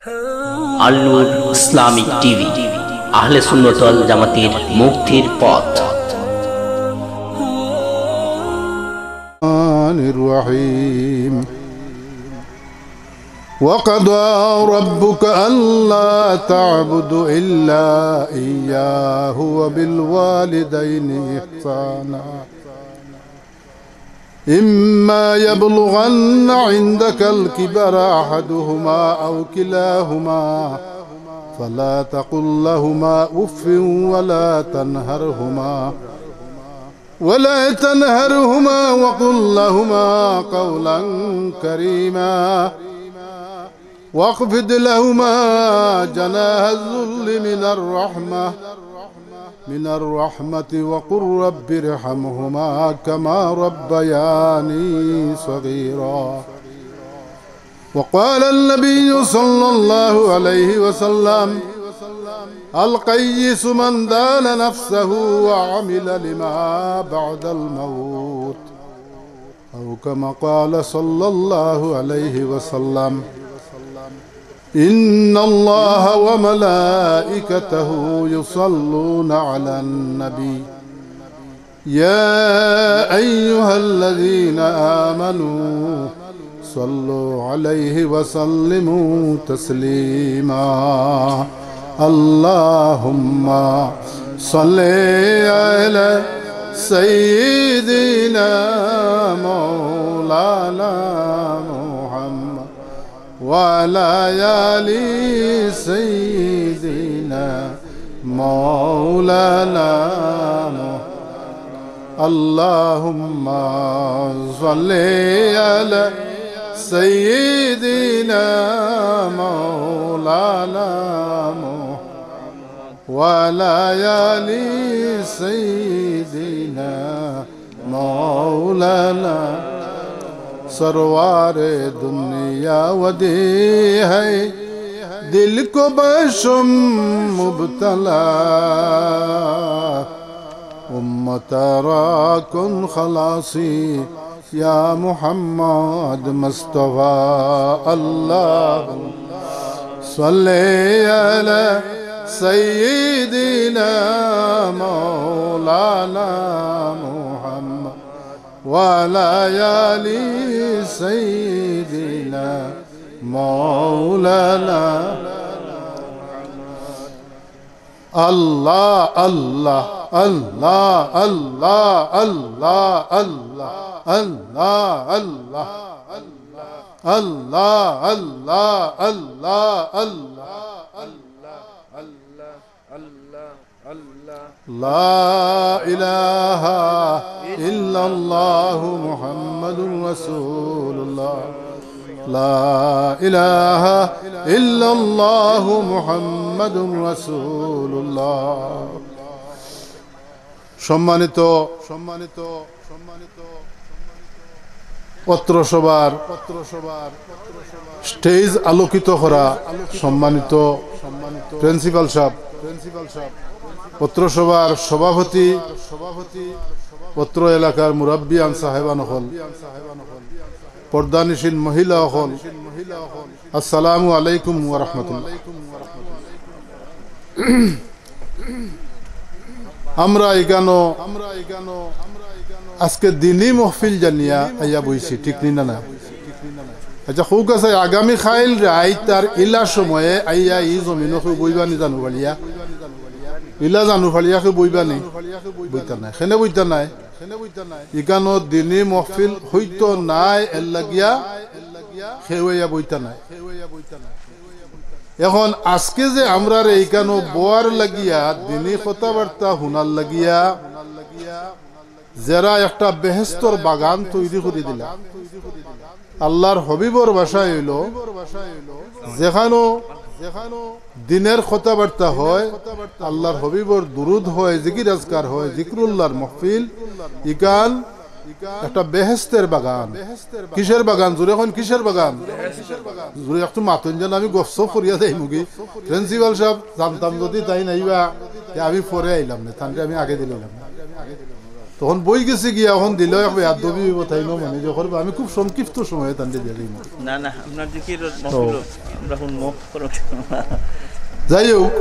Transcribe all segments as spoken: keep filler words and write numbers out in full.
আল নূর Islamic TV, আহলে সুন্নত ওয়াল জামাতের মুক্তির পথ। الرحمن الرحيم. وقضى ربك ألا تعبدوا إلا إياه وبالوالدين إحسانا. إما يبلغن عندك الكبر أحدهما أو كلاهما فلا تقل لهما أف ولا تنهرهما، ولا تنهرهما وقل لهما قولا كريما. واخفض لهما جناح الذل من الرحمة، من الرحمة وقل رب ارحمهما كما ربياني صغيرا. وقال النبي صلى الله عليه وسلم: الكيس من دان نفسه وعمل لما بعد الموت. أو كما قال صلى الله عليه وسلم. إن الله وملائكته يصلون على النبي. يا أيها الذين آمنوا صلوا عليه وسلموا تسليما. اللهم صل على سيدنا مولانا محمد وعلى آل سيدنا مولانا محمد. اللهم صل على سيدنا مولانا محمد وعلى آل سيدنا مولانا. سرور دنیا ودی ہے دل کو بشم مبتلا، امت را کن خلاصی یا محمد مصطفی. اللهم صل على سيدنا مولانا محمد وعلى آل سيدنا مولانا. الله، الله، الله. لا إله إلا الله محمد رسول الله. لا إله إلا الله محمد رسول الله. সম্মানিত, সম্মানিত, সম্মানিত অত্র সভার, অত্র সভার স্টেজ আলোকিত করা সম্মানিত, সম্মানিত প্রিন্সিপাল সাহেব, প্রিন্সিপাল সাহেব, অত্র সভার সভাপতি, সভাপতি, অত্র এলাকার মুরব্বিয়ান সাহেবান অকল, পর্দানিশীন মহিলা অকল, আসসালামু আলাইকুম ওয়া রাহমাতুল্লাহ। আমরা ইকানো আজকে দিনি মহফিল জানিয়া আইয়া বইছি, ঠিক নি না? না, আচ্ছা, কউক্কা চাই, আগামী কাইল রাইত আর ইলা সময়ে আইয়া ই জমিনো কেউ বইবানি জানু ফালিয়া? ইলা জানু ফালিয়া কেউ বইবানি? বইতা নায়। কেনে বইতা নায়? ইকানো দিনি মহফিল হইতো নায়, এর লাগিয়া কেউ আইয়া বইতা নায়। এখন আজকে যে আমরারে ইকানো বওয়ার লাগিয়া, দিনি কথাবার্তা হুনার লাগিয়া, যেরা একটা বেহেস্তর বাগান তৈরি করি দিলা, আল্লাহর হাবিবর ভাষায় অইলো, যেখানো, যেখানো দিনের কথাবার্তা হয়, আল্লাহর হাবিবর দুরুদ হয়, জিকির আজকার হয়, জিকরুল্লাহর মহফিল, ইকান একটা বেহেস্তের বাগান। কিসের বাগান? জোরে কইন, কিসের বাগান? জোরে একটু মাতইন যেন, আমি গফসফ করিয়া যাইমুগি। প্রিন্সিপাল সাহেব, জানতাম যদি তাইন আইবা, তে আমি পরে আইলাম না, তানরে আমি আগে দিলাম। তখন বই গেছে গিয়া, এখন দিলেও এক বেয়াদবি অইবো, তাইন মনে যে করবা। আমি খুব সংক্ষিপ্ত সময়ে তানরে দিয়া দিমু। না, না, আপনার জিকির মহফিল আমরা শুনবো। যাই হোক,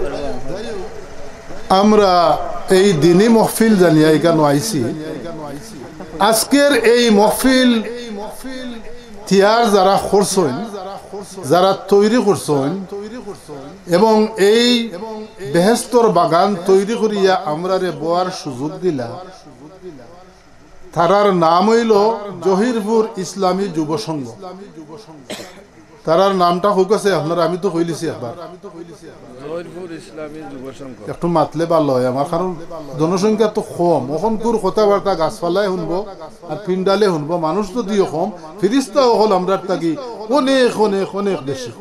আমরা এই দিনি মহফিল জানিয়া ইকানো আইছি। আজকের এই মহফিল তৈয়ার যারা করছইন, যারা তৈরি করছইন, এবং এই বেহেস্তর বাগান তৈরি করিয়া আমরারে বওয়ার সুযোগ দিলা, তারার নাম অইলো জহিরপুর ইসলামী যুব সংঘ। তারার নামটা কউক্কা চাই আপনারা, আমি তো কইলিছি একবার। জহিরপুর ইসলামী যুব সংঘ। একটু মাতলে ভালা অয় আমার, কারণ জনসংখ্যা তো কম। অখনকুর কথাবার্তা গাছপালায় হুনবো আর পিন্ডালে হুনবো, মানুষ যদিও কম, ফিরিস্তা অকল আমরার থাকি অনেক, অনেক, অনেক বেশি।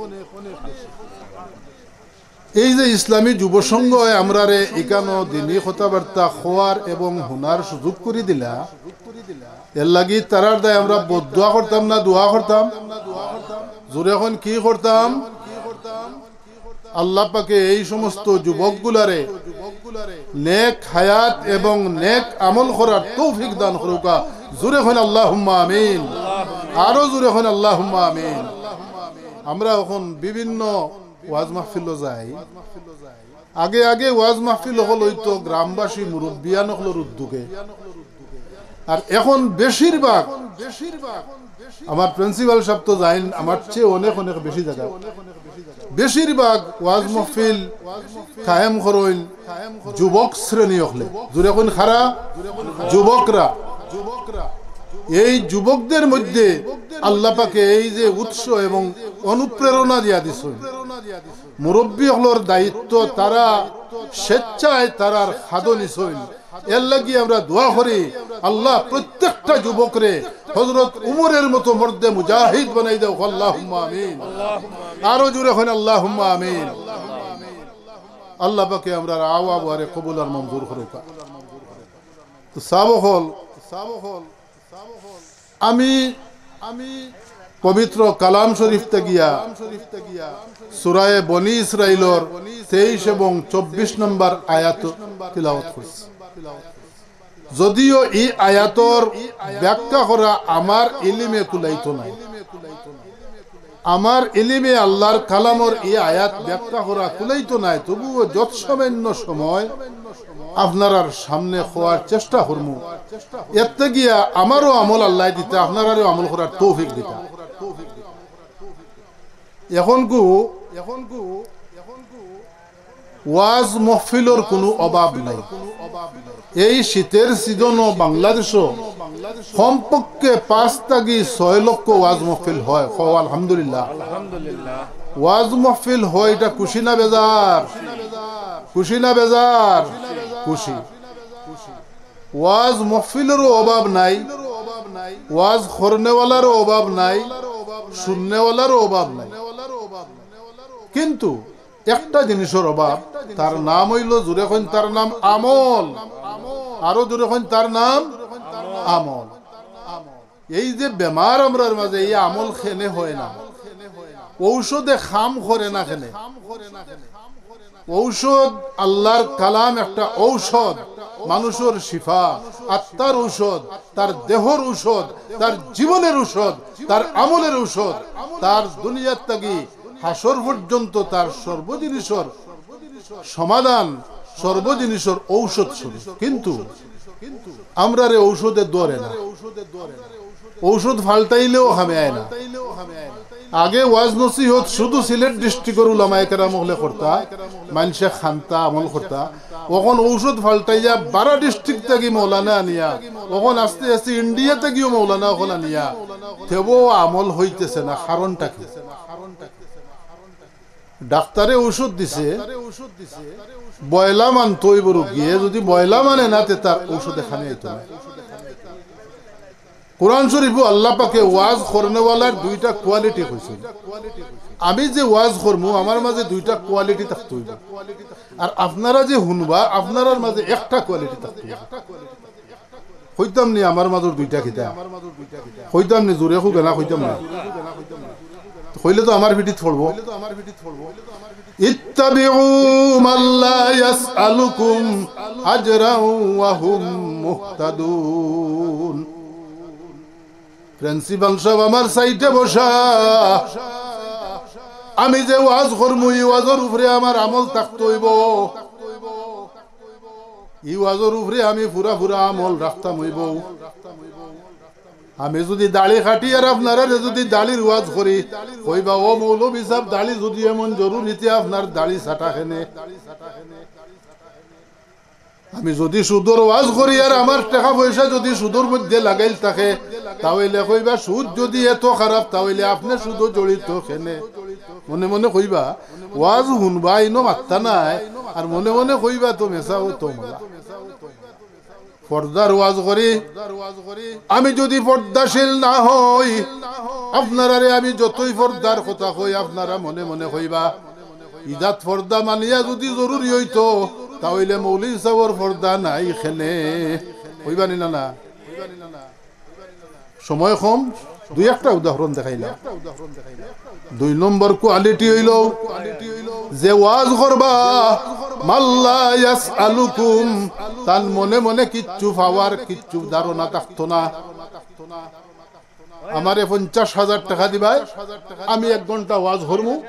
এই যে ইসলামী যুব সংঘ আমরারে ইকানো দিনি কথাবার্তা কওয়ার এবং হুনার সুযোগ করি দিলা, এর লাগি তারার দায় আমরা বদদোয়া করতাম না দোয়া করতাম? জোরে কইন, কি করতাম? আল্লাহ পাকে এই সমস্ত যুবকগুলারে নেক হায়াত এবং নেক আমল করার তৌফিক দান করুক্কা। জোরে কইন আল্লাহুম্মা আমিন। আরো জোরে কইন আল্লাহুম্মা আমিন। আমরা অখন বিভিন্ন ওয়াজ মাহফিলো যাই। আগে আগে ওয়াজ মাহফিল অকল অইতো গ্রামবাসী মুরব্বিয়ান অকলর উদ্যোগে, আর এখন বেশিরভাগ, আমার প্রিন্সিপাল সাব তো জানইন, আমার চেয়ে অনেক অনেক বেশি জাগা, বেশিরভাগ ওয়াজ মাহফিল কায়েম করইন যুবক শ্রেণী অকলে। জোরে কইন, কারা? যুবকরা। এই যুবকদের মধ্যে আল্লাহ পাকে এই যে উৎস এবং অনুপ্রেরণা দিয়া দিছইন, মুরব্বি অকলর দায়িত্ব, তারা স্বেচ্ছায় তারার খাদো নিছইন। এর লাগি আমরা দোয়া করি, আল্লাহ প্রত্যেকটা যুবকরে হযরত উমরের মতো মর্দে মুজাহিদ বানাই দেও, আল্লাহুম্মা আমিন। আরো জোরে কইন আল্লাহুম্মা আমিন। আল্লাহ পাকে আমরার আওয়াজ বারে কবুল আর মঞ্জুর করুক্কা। তো সাব অকল, আমি, আমি পবিত্র কালাম শরীফ থাকিয়া সূরায়ে বনি ইসরাইলর তেইশ এবং চব্বিশ নম্বর আয়াত তিলাওয়াত করছি। যদিও ই আয়াতর ব্যাখ্যা করা আমার ইলিমে কুলাইতো নায়, আমার ইলিমে আল্লাহর কালামর ই আয়াত ব্যাখ্যা করা কুলাইতো নায়, তবুও যৎসামান্য সময় আপনারার সামনে কওয়ার চেষ্টা করমু। এরতে গিয়া আমারও আমল আল্লায় দিতা, আপনারারও আমল করার তৌফিক দিতা। অখনকু, অখনকু ওয়াজ মহফিলর কুনু অভাব নাই। এই শীতের সিজনো বাংলাদেশো কমপক্ষে পাঁচ থাকি ছয় লক্ষ ওয়াজ মহফিল হয়। কও আলহামদুলিল্লাহ। আলহামদুলিল্লাহ। ওয়াজ মহফিল হয়, ইটা খুশি না বেজার? খুশি না বেজার? খুশি। ওয়াজ মহফিলরও অভাব নাই, ওয়াজ করনেওয়ালারও অভাব নাই, শুননেওয়ালারও অভাব নাই। কিন্তু একটা জিনিসর অভাব, তার নাম অইলো, জোরে কইন, তার নাম আমল। আরো জোরে কইন, তার নাম আমল। এই যে বেমার আমরার মাঝে, এই আমল কেনে হয় না, ঔষধে কাম করে না কেনে। ঔষধ, আল্লাহর কালাম একটা ঔষধ, মানুষর শিফা, আত্মার ঔষধ, তার দেহর ঔষধ, তার জীবনের ঔষধ, তার আমলের ঔষধ, তার দুনিয়ার থাকি হাসর পর্যন্ত তার সর্ব জিনিসর সমাধান, সর্ব জিনিসর ঔষধ স্বরূপ। কিন্তু আমরারে ঔষধে ধরে না, ঔষধ পাল্টাইলেও কামে আয় না। আগে ওয়াজ নসিহত শুধু সিলেট ডিস্ট্রিক্টর উলামায়ে কেরাম অকলে করতা, মানষে খানতা, আমল করতা। অখন ঔষধ পাল্টাইয়া বারা ডিস্ট্রিক্ট থাকি মৌলানা আনিয়া, অখন আস্তে আস্তে ইন্ডিয়া থাকিও মৌলানা অকল আনিয়া, তেবও আমল হইতেছে না। কারণটা কি? ডাক্তারে ঔষধ দিছে, বয়লা মানতো অইবো রুগিয়ে, যদি বয়লা মানে না, তে তার ঔষধে কামে আইতো না। কোরআন শরীফো আল্লাহ পাকে ওয়াজ করনেওয়ালার দুইটা কোয়ালিটি কইছইন। আমি যে ওয়াজ করমু, আমার মাঝে দুইটা কোয়ালিটি থাকতো অইবো। আর আপনারা যে হুনবা, আপনারার মাঝে একটা কোয়ালিটি থাকতো অইবো। কইতাম নি আমার মাজর দুইটা কিতা? কইতাম নি, জোরে কউক্কা না, কইতাম না? কইলে তো আমার পিঠিত পড়বো। ইত্তাবিউ মান লা ইয়াসআলুকুম আজরাও ওয়া হুম মুহতাদুন। প্রিন্সিপাল সাব আমার সাইডে বসা, আমি যে ওয়াজ করমু, ই ওয়াজর উপরে আমার আমল থাকতো অইবো। ই ওয়াজর উপরে আমি পুরা পুরা আমল রাখতাম অইবো। আমি যুদি দাড়ি কাটি আর আপনারারে যুদি দাড়ির ওয়াজ করি, কইবা, "ও মৌলভী সাব, দাড়ি যুদি এমন জরুরি, তে আপনার দাড়ি ছাটা কেনে?" আমি যুদি সুদর ওয়াজ করি আর আমার টেকা পয়সা যুদি সুদর মধ্যে লাগাইল থাকে, তা অইলে কইবা, "সুদ যুদি এত খারাপ, তা অইলে আপনে সুদো জড়িত কেনে?" মনে মনে কইবা, ওয়াজ হুনবা, ইনো মাত্তা নাই, আর মনে মনে কইবা, "তো মেসাও তো মলা।" পর্দার ওয়াজ করি, আমি যুদি পর্দাশীল না হই, আপনারারে আমি যতই পর্দার কথা কই, আপনারা মনে মনে কইবা, ইজাত পর্দা মানিয়া যুদি জরুরি অইতো, তা অইলে মৌলভী সাবর পর্দা নাই কেনে। কইবা নি না, না? সময় কম, দুই একটা উদাহরণ দেখাইলাম। দুই নম্বর কোয়ালিটি অইলো, যে ওয়াজ করবা, মাল্লা ইয়াসআলুকুম, তান মনে মনে কিচ্ছু পাওয়ার, কিচ্ছু ধারণা থাকতো না। আমারে পঞ্চাশ হাজার টেকা দিবায়, আমি এক ঘন্টা ওয়াজ করমু,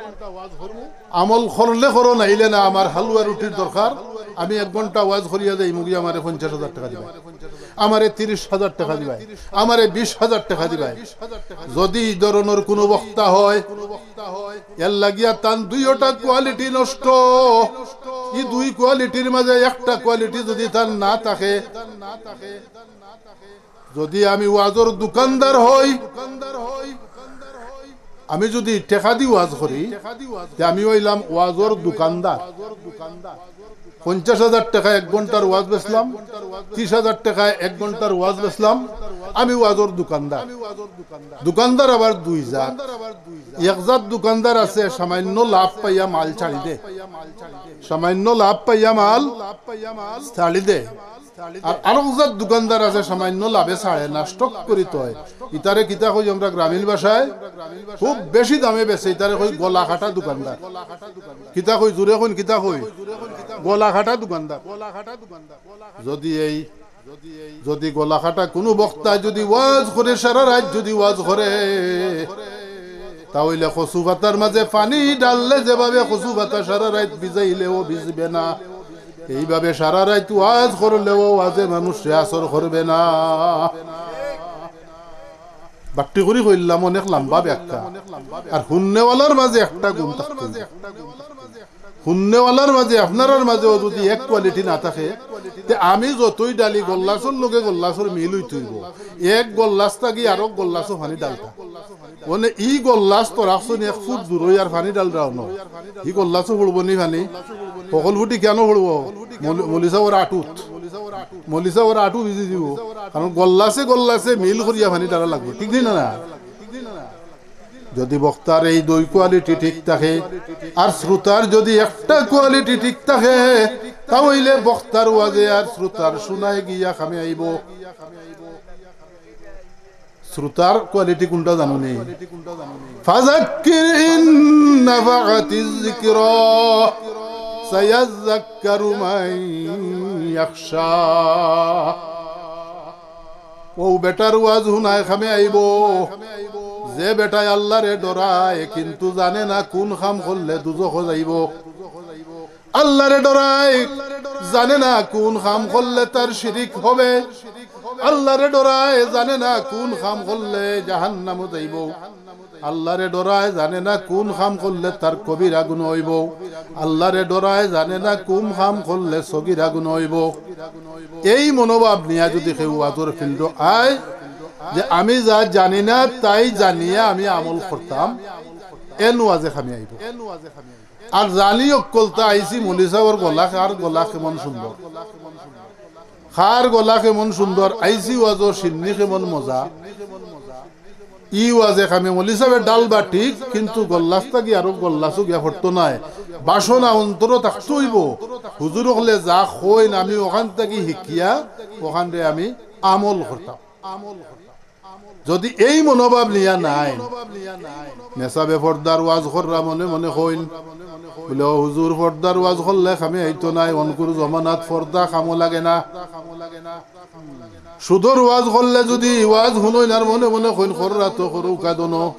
আমল করলে করো, নাইলে না, আমার হালুয়া রুটির দরকার, আমি এক ঘন্টা ওয়াজ করিয়া যাইমুগি, আমারে পঞ্চাশ হাজার টেকা দিবায়, আমারে তিরিশ হাজার টেকা দিবায়, আমারে বিশ হাজার টেকা দিবায়। যুদি ই ধরনর কুনু বক্তা হয়, এর লাগিয়া তান দুইওটা কোয়ালিটি নষ্ট। ই দুই কোয়ালিটির মাঝে একটা কোয়ালিটি যুদি তান না থাকে, যুদি আমি ওয়াজর দোকানদার হই, আমি যুদি টেকা দি ওয়াজ করি, তে আমি অইলাম ওয়াজর দোকানদার। পঞ্চাশ হাজার টেকা এক ঘন্টার ওয়াজ বেচলাম, তিরিশ হাজার টেকায় এক ঘন্টার ওয়াজ বেচলাম, আমি ওয়াজর দোকানদার। দোকানদার আবার দুই জাত। এক জাত দোকানদার আছে, সামান্য লাভ পাইয়া মাল ছাড়ি দে, সামান্য লাভ পাইয়া মাল ছাড়ি দে। আর আরক জাত দোকানদার আছে, সামান্য লাভে ছাড়ে না, স্টক করি থয়। ইতারে কিতা কই আমরা গ্রামীণ ভাষায়? খুব বেশি দামে বেচে, ইতারে কই গলা কাটা দোকানদার। কিতা কই, জোরে কইন, কিতা কই? গলা কাটা দোকানদার। যুদি এই, যুদি গলা কাটা কুনু বক্তায় যুদি ওয়াজ করে, সারা রাইত যুদি ওয়াজ করে, তা অইলে কচু পাতার মাঝে পানি ঢাললে যেভাবে কচু পাতা সারা রাইত ভিজাইলেও ভিজবে না, এইভাবে সারা রাইত ওয়াজ করলেও ওয়াজে মানুষরে আসর করবে না। বাট্টি করি কইলাম, অনেক লম্বা ব্যাখ্যা। আর হুননেওয়ালার মাঝে একটা গুণ থাকতো অইবো। হুননেওয়ালার মাঝে, আপনারার মাঝেও যুদি এক কোয়ালিটি না থাকে, তে আমি যতই ঢালি, গল্লাসর লগে গল্লাসর মিল অইতো অইবো। এক গল্লাস থাকি আরক গল্লাসো পানি ঢালতা। মানে ই গল্লাস তো রাখছো নি এক ফুট দূরই, আর পানি ঢালরাও ন। ই গল্লাসো পড়বো নি পানি? হকল ফুটি কেনে পড়বো? মলি-, মলি সাবর আটুত। মলি সাবর আটু ভিজি দিবো। কারণ গল্লাসে গল্লাসে মিল করিয়া পানি ঢালা লাগবো। ঠিক নি না, না? যুদি বক্তার এই দুই কোয়ালিটি ঠিক থাকে, আর শ্রোতার যুদি একটা কোয়ালিটি ঠিক থাকে, তা অইলে বক্তার ওয়াজে আর শ্রোতার শুনায় গিয়া কামে আইবো। শ্রোতার কোয়ালিটি কুনটা জানো নি? ফাযাক্কির ইন নাফাআতিয যিকরা সায়াযাক্কারু মান ইয়াখশা। অউ বেটার ওয়াজ হুনায় কামে আইবো, যে বেটায় আল্লারে ডরায়, কিন্তু জানে না কুন কাম করলে দুজখো যাইবো। আল্লারে ডরায়, জানে না কুন কাম করলে তার শিরিক হবে। আল্লারে ডরায়, জানে না কুন কাম করলে জাহান্নামো যাইবো। আল্লারে ডরায়, জানে না কুন কাম করলে তার কবিরা গুনা অইবো। আল্লারে ডরায়, জানে না কুন কাম করলে সগিরা গুনা অইবো। এই মনোভাব নিয়া যুদি কেউ ওয়াজর ফিল্ডো আয়, যে আমি যা জানি না তাই জানিয়া আমি আমল করতাম, এন ওয়াজে কামে আইবো। আর জানি অকলতা আইছি মলি সাবর গলা, কার গলা কেমন সুন্দর, কার গলা কেমন সুন্দর, আইছি ওয়াজো শিন্নি কেমন মজা। ই ওয়াজে কামে, মলি সাবে ডাল বা ঠিক, কিন্তু গল্লাস থাকি আরো গল্লাসো গিয়া পড়তো নায়। বাসনা অন্তরো থাকতো অইবো। হুজুর অকলে যা কইন আমি অখান থাকি হিকিয়া অখানরে আমি আমল করতাম। যুদি এই মনোভাব নিয়া নাইন, মেসাবে পর্দার ওয়াজ কররা মনে মনে কইন, বুলে, "ও হুজুর, পর্দার ওয়াজ করলে কামে আইতো নায়, অনকুর জমানাত পর্দা কামো লাগে না।" সুদর ওয়াজ করলে যুদি ওয়াজ হুনইন আর মনে মনে কইন, "কররা তো করউক্কা দোনো।"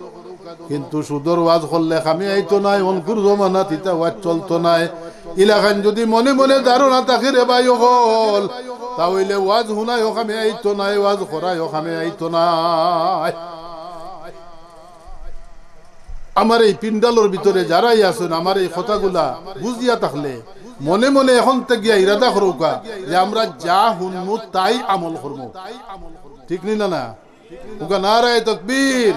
কিন্তু সুদর ওয়াজ করলে কামে আইতো নায়, অনকুর জমানাত ইতা ওয়াজ চলতো নায়। ইলাখান যুদি মনে মনে ধারণা থাকে রে ভাই অকল, তা অইলে ওয়াজ হুনায়ও কামে আইতো নায়, ওয়াজ করায়ও কামে আইতো নায়। আমার এই পিন্ডালর ভিতরে যারাই আছইন, আমার এই কথাগুলা বুঝিয়া থাকলে মনে মনে এখন থাকিয়া ইরাদা করউক্কা যে আমরা যা হুনমু তাই আমল করমু। ঠিক নি না? না, উগা নারায়ে তকবীর,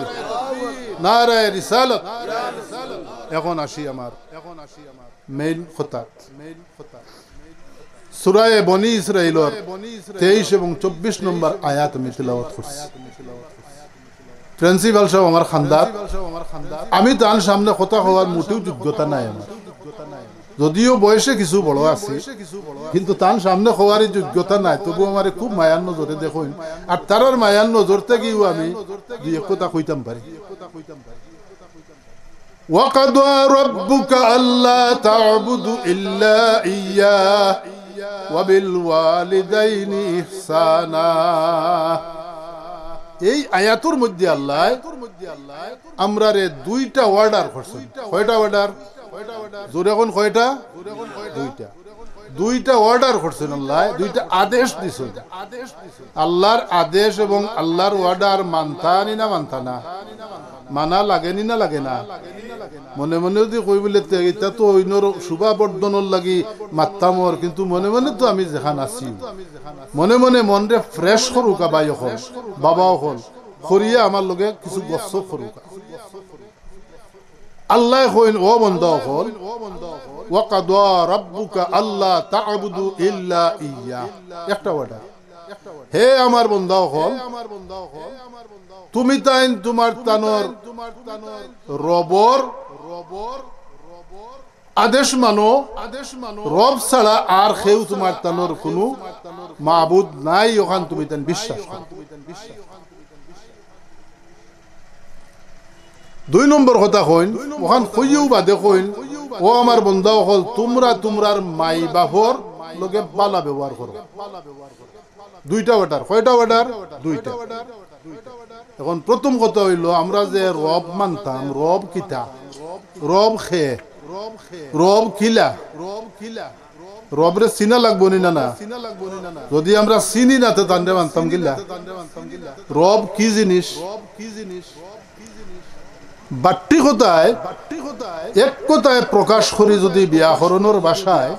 নারায়ে রিসালত। এখন আসি আমার মেইন কথা। সূরায়ে বনি ইসরাইলর তেইশ এবং চব্বিশ নম্বর আয়াত আমি তিলাওয়াত করছি। প্রিন্সিপাল সাব আমার খান্দাত, আমি তান সামনে কথা কওয়ার মোটেও যোগ্যতা নাই আমার। যদিও বয়সে কিছু বড় আছি, কিন্তু তান সামনে কওয়ার এই যোগ্যতা নাই। তবু আমারে খুব মায়ার নজরে দেখইন, আর তারার মায়ার নজর থাকিও আমি দুই এক কথা কইতাম পারি। وقضى ربك ألا تعبدوا إلا إياه وبالوالدين إحسانا। এই আয়াতর মধ্যে আল্লায় আমরারে দুইটা অর্ডার করছইন। কয়টা অর্ডার? জোরে কইন কয়টা? দুইটা। দুইটা অর্ডার করছইন আল্লায়, দুইটা আদেশ দিছইন। আল্লার আদেশ এবং আল্লার অর্ডার মানতা নি না মানতা না? মানা লাগে নি না লাগে না? মনে মনে যুদি কই বুলে, "তে ইতা তো অইনর শোভাবর্ধনর লাগি মাততামর," কিন্তু মনে মনে তো আমি যেখান আছি, মনে মনে মনরে ফ্রেশ করউক্কা ভাই অকল, বাবা অকল, করিয়া আমার লগে কিছু গফসফ করউক্কা। আল্লায় কইন, "ও বন্দা অকল, وقضى ربك ألا تعبدوا إلا إياه।" একটা অর্ডার। হে আমার বন্দা অকল, তুমি তাইন তুমার তানর রবর আদেশ মানো, রব ছাড়া আর কেউ তুমার তানর কুনু মাবুদ নাই, অখান তুমি তাইন বিশ্বাস করো। দুই নম্বর কথা কইন, অখান কইয়াউ বাদে কইন, "ও আমার বন্দা অকল, তুমরা তুমরার মাই বাফর লগে ভালা ব্যবহার করো।" দুইটা অর্ডার। কয়টা অর্ডার? দুইটা। এখন প্রথম কথা অইলো, আমরা যে রব মানতাম, রব কিতা? রব কে? রব কিলা? রবরে চিনা লাগবো নি না, না? যুদি আমরা চিনি না, তে তানরে মানতাম কিলা? রব কি জিনিস? বাট্টি কথায়, এক কথায় প্রকাশ করি যুদি ব্যাকরণর ভাষায়,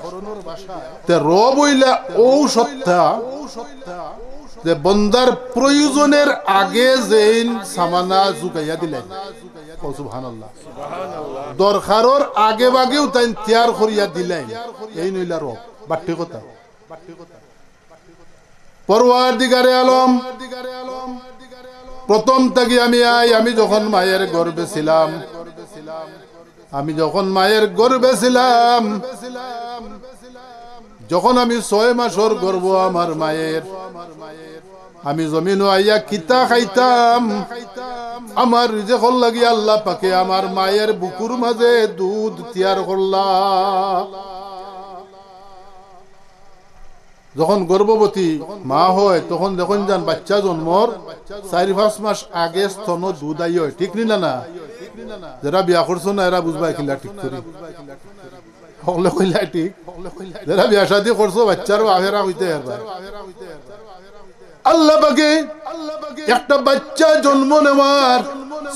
তে রব অইলা অউ সত্তা, যে বন্দার প্রয়োজনর আগে যেইন সামানা জুগাইয়া দিলাইন। ও সুবহানাল্লাহ। দরকারর আগে ভাগেউ তাইন তৈয়ার করিয়া দিলাইন। এইন অইলা রব। বাট্টি কথা। পরওয়ারদিগারে আলম, প্রথম থাকি আমি আই, আমি যখন মায়ের গর্ভে ছিলাম, আমি যখন মায়ের গর্ভে ছিলাম, যখন আমি ছয় মাসর গর্ভ আমার মায়ের, আমি জমিনো আইয়া কিতা খাইতাম, আমার রিজেকর লাগি আল্লাহ পাকে আমার মায়ের বুকুর মাঝে দুধ তৈয়ার করলা। যখন গর্ভবতী মা হয়, তখন দেখইন যান বাচ্চা জন্মর চাইর পাঁচ মাস আগে স্তনো দুধ আই হয়, ঠিক নি না? না, যেরা বিয়া করছো না, এরা বুঝবায় কিলা ঠিক করি। হকলে কইলা ঠিক। যেরা বিয়া শাদী করছো, বাচ্চার বাফেরা কইতে পারবা। আল্লাহ পাকে একটা বাচ্চা জন্ম নেওয়ার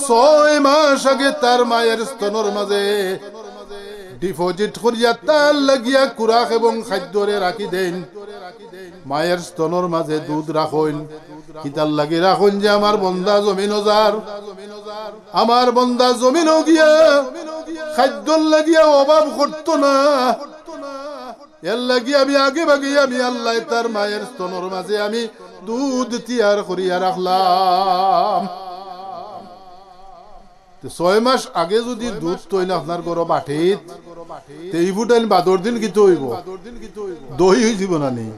ছয় মাস আগে তার মায়ের স্তনর মাঝে ডিপোজিট করিয়া তার লাগিয়া খুরাক এবং খাদ্যরে রাখি দেইন। মায়ের স্তনর মাঝে দুধ রাখইন। কিতার লাগি রাখইন? যে আমার বন্দা জমিনো যার, আমার বন্দা জমিনো গিয়া খাদ্যর লাগিয়া অভাব করতো না। এর লাগি আমি আগে ভাগে আমি আল্লাহ তার মায়ের স্তনর মাঝে আমি দুধ তৈয়ার করিয়া রাখলাম। তে ছয় মাস আগে যুদি দুধ থইন আপনার ঘরো বাটিত, তে ই ফুটাইন বাদর দিন কিতা অইবো? দই অইযিবো না নি?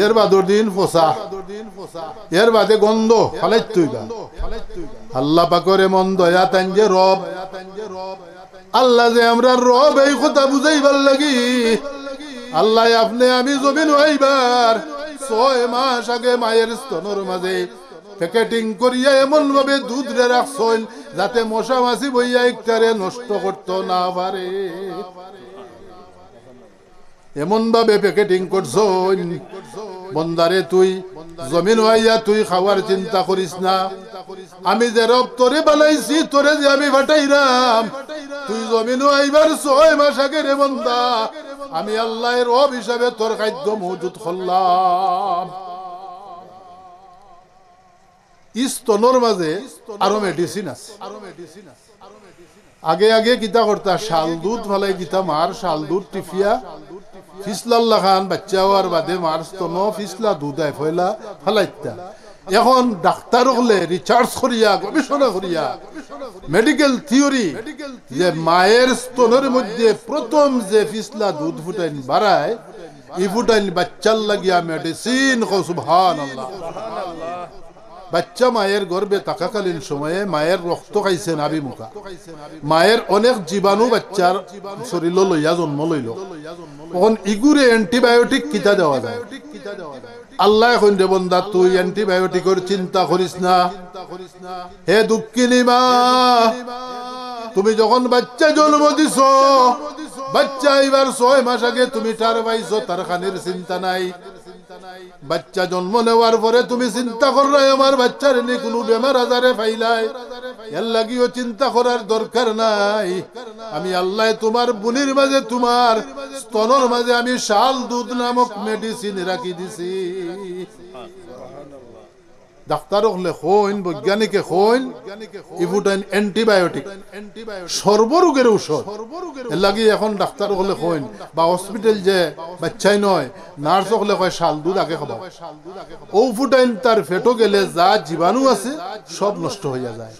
এর বাদর দিন ফসা, এর বাদে গন্ধ, ফালাইত অইবা। আল্লাহ পাকর এমন দয়া তাইন যে রব, আল্লাহ যে আমরার রব, এই কথা বুঝাইবার লাগি আল্লাহ আপনে আমি জমিনো আইবার ছয় মাস আগে মায়ের স্তনর মাঝে প্যাকেটিং করিয়া এমন ভাবে দুধরে রাখছইন, যাতে মশা মাছি বইয়া ইকটারে নষ্ট করতো না পারে। এমন ভাবে প্যাকেটিং করছইন, বন্দারে, তুই জমিনো আইয়া তুই খাওয়ার চিন্তা করিস না। আমি যে রব তোরে বানাইছি, তোরে যে আমি পাঠাইরাম, তুই জমিনো আইবার ছয় মাস আগে রে বন্দা, আমি আল্লায় রব হিসাবে তোর খাদ্য মজুদ করলাম। ই স্তনর মাঝে আরো মেডিসিন আছে। আগে আগে কিতা করতা, শাল দুধ ফালাই দিতা, মার শাল দুধ টিফিয়া, ফিসলার লাখান বাচ্চা অওয়ার বাদে মার স্তন ফিসলা দুধ আয় ফয়লা ফালাইতা। এখন ডাক্তার অকলে রিসার্চ করিয়া, গবেষণা করিয়া, মেডিকেল থিওরি, যে মায়ের স্তনর মধ্যে প্রথম যে ফিসলা দুধ ফুটাইন বাড়ায়, ই ফুটাইন বাচ্চার লাগিয়া মেডিসিন। কও সুবহানাল্লাহ। বাচ্চা মায়ের গর্ভে থাকাকালীন সময়ে মায়ের রক্ত খাইছে নাভি মুখা। মায়ের অনেক জীবাণু বাচ্চার শরীরো লইয়া জন্ম লইল। অখন ইগুরে অ্যান্টিবায়োটিক কিতা দেওয়া যায়? আল্লায় কইন, রে বন্দা, তুই অ্যান্টিবায়োটিকর চিন্তা করিস না। হে দুঃখিনী মা, তুমি যখন বাচ্চা জন্ম দিছো, বাচ্চা আইবার ছয় মাস আগে তুমি টের পাইছো, তার খানির চিন্তা নাই। বাচ্চা জন্ম নেওয়ার পরে তুমি চিন্তা কররায়, আমার বাচ্চারে নি কুনু বেমার আজারে পাইলায়, এর লাগিও চিন্তা করার দরকার নাই। আমি আল্লায় তুমার বুনির মাঝে, তুমার স্তনর মাঝে আমি শাল দুধ নামক মেডিসিন রাখি দিছি। ডাক্তার অকলে কইন, বৈজ্ঞানিকে কইন, ই ফুটাইন অ্যান্টিবায়োটিক, সর্বরোগের ঔষধ। এর লাগি এখন ডাক্তার অকলে কইন, বা হসপিটাল যে বাচ্চাইন অয়, নার্স অকলে কয়, "শাল দুধ আগে খাবাও।" অউ ফুটাইন তার পেটো গেলে যা জীবাণু আছে, সব নষ্ট অইয়া যায়।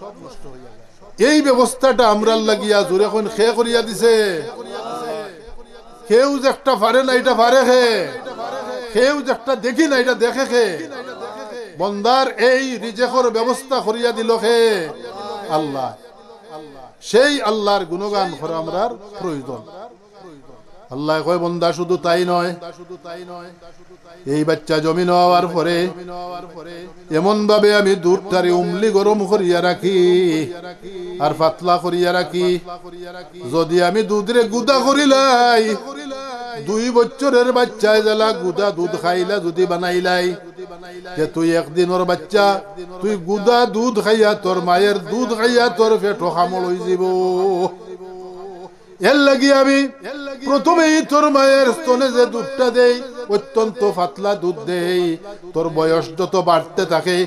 এই ব্যবস্থাটা আমরার লাগিয়া, জোরে কইন, কে করিয়া দিছে? কেউ যে একটা পারে না, ইটা পারে কে? কেউ যে একটা দেখি না, ইটা দেখে কে? বন্দার এই রিজেকর ব্যবস্থা করিয়া দিল কে? আল্লায়। সেই আল্লার গুণগান করা আমরার প্রয়োজন। আল্লায় কয়, বন্দা, শুধু তাই নয়, এই বাচ্চা জমিনো আওয়ার পরে এমন ভাবে আমি দুধটারে উমলি গরম করিয়া রাখি আর পাতলা করিয়া রাখি, যদি আমি দুধরে গুদা করিলাই, দুই বছরের বাচ্চায় যেলা গুদা দুধ খাইলা যদি বানাইলাই, যে তুই একদিনর বাচ্চা, তুই গুদা দুধ খাইয়া তোর মায়ের দুধ খাইয়া তোর পেটো কামড় অইযিবো। এর লাগি আমি প্রথমেই তোর মায়ের স্তনে যে দুধটা দেই, অত্যন্ত পাতলা দুধ দেই। তোর বয়স যত বাড়তে থাকে,